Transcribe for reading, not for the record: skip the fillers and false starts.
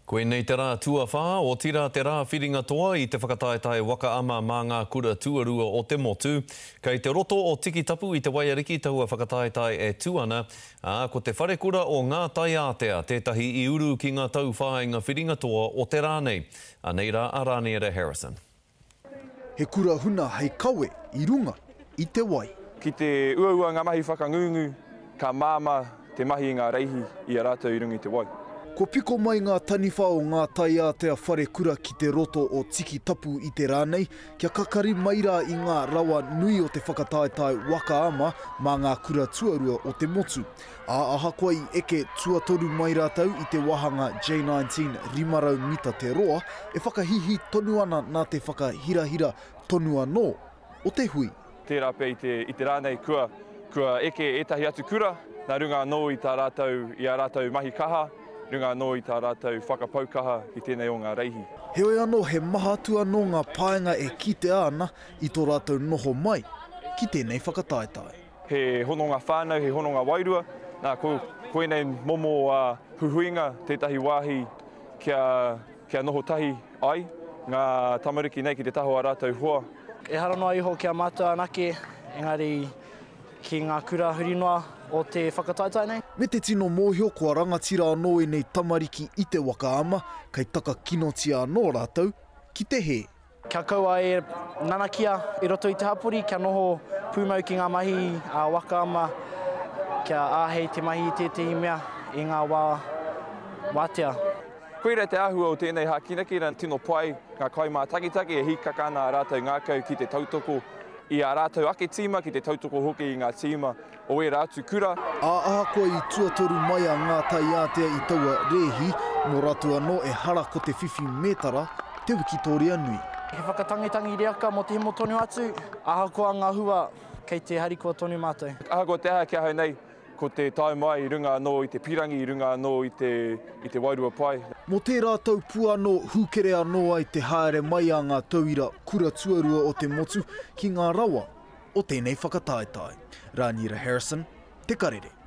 Koinei te rā tuawhā, otirā te rā whiringa toa i te whakataetae waka ama mā ngā kura tuarua o te motu. Kei te roto o Tikitapu i Te Waiariki taua whakataetae e tū ana, ā, ko te wharekura o Ngā Taiātea tētahi i uru ki ngā tauwhāinga whiringa toa o te rā nei. Anei rā a Raniera Harrison. He kura huna hei kawe i runga i te wai. Ki te uaua ngā mahi whakangungu, ka māmā te mahi i ngā reihi i a rātou i runga i te wai. Kua piko mai ngā taniwha o Ngā Taiātea Wharekura ki te roto o Tikitapu i te rā nei, kia kakari mai rā i ngā rawa nui o te whakataetae waka ama mā ngā kura tuarua o te motu. Ā, ahakoa i eke tuatoru mai rātou i te wāhanga J19 500 mita te roa, e whakahīhī tonu ana nā te whakahirahira tonu anō o te hui. Tērā pea i te, i te rā nei kua, kua eke ētahi atu kura, nā runga anō i tā rātou, i ā rātou mahi kaha, runga anō i tā rātou whakapau kaha ki tēnei o ngā reihi. Heoi anō, he maha atu anō ngā painga e kitea ana i tō rātou noho mai ki tēnei whakataetae. He hononga whānau, he hononga wairua. Nā, ko, koinei momo huihuinga tētahi wāhi kia, kia noho tahi ai ngā tamariki nei ki te taha o ā rātou hoa. Ehara noa iho ki a mātou anake, engari ki ngā kura huri noa o te whakataetae nei. Me te tino mōhio kua rangatira anō ēnei tamariki i te waka ama, kei takakinotia anō rātou ki te hē. Kia kaua e nanakia i roto i te hapori, kia noho pūmau ki ngā mahi a waka ama, kia āhei te mahi i tētehi mea i ngā wā wātea. Koira te āhua o tēnei hākinakina, tino pai ngā kaimātakitaki e hīkaka ana ā rātou ngākau ki te tautoko i ā rātou ake tīma, ki te tautoko hoki i ngā tīma o ērā atu kura. Ā, ahakoa i tuatoru mai a Ngā Taiātea i taua rēhi, mō rātou anō ehara ko te whiwhi mētara te wikitōria nui. He whakatangitangi reaka mō te hemo tonu atu, ahakoa ngā hua, kei te harikoa tonu mātou. Ahakoa te aha ki ahau nei, ko te tae mai i runga anō i te pirangi, i runga anō i te, i te wairua pai. Mō tērā tau pū anō, hūkere anō ai te haere mai a ngā tauira kura tuarua o te motu ki ngā rawa o tēnei whakataetae. Rāniera Harrison, Te Karere.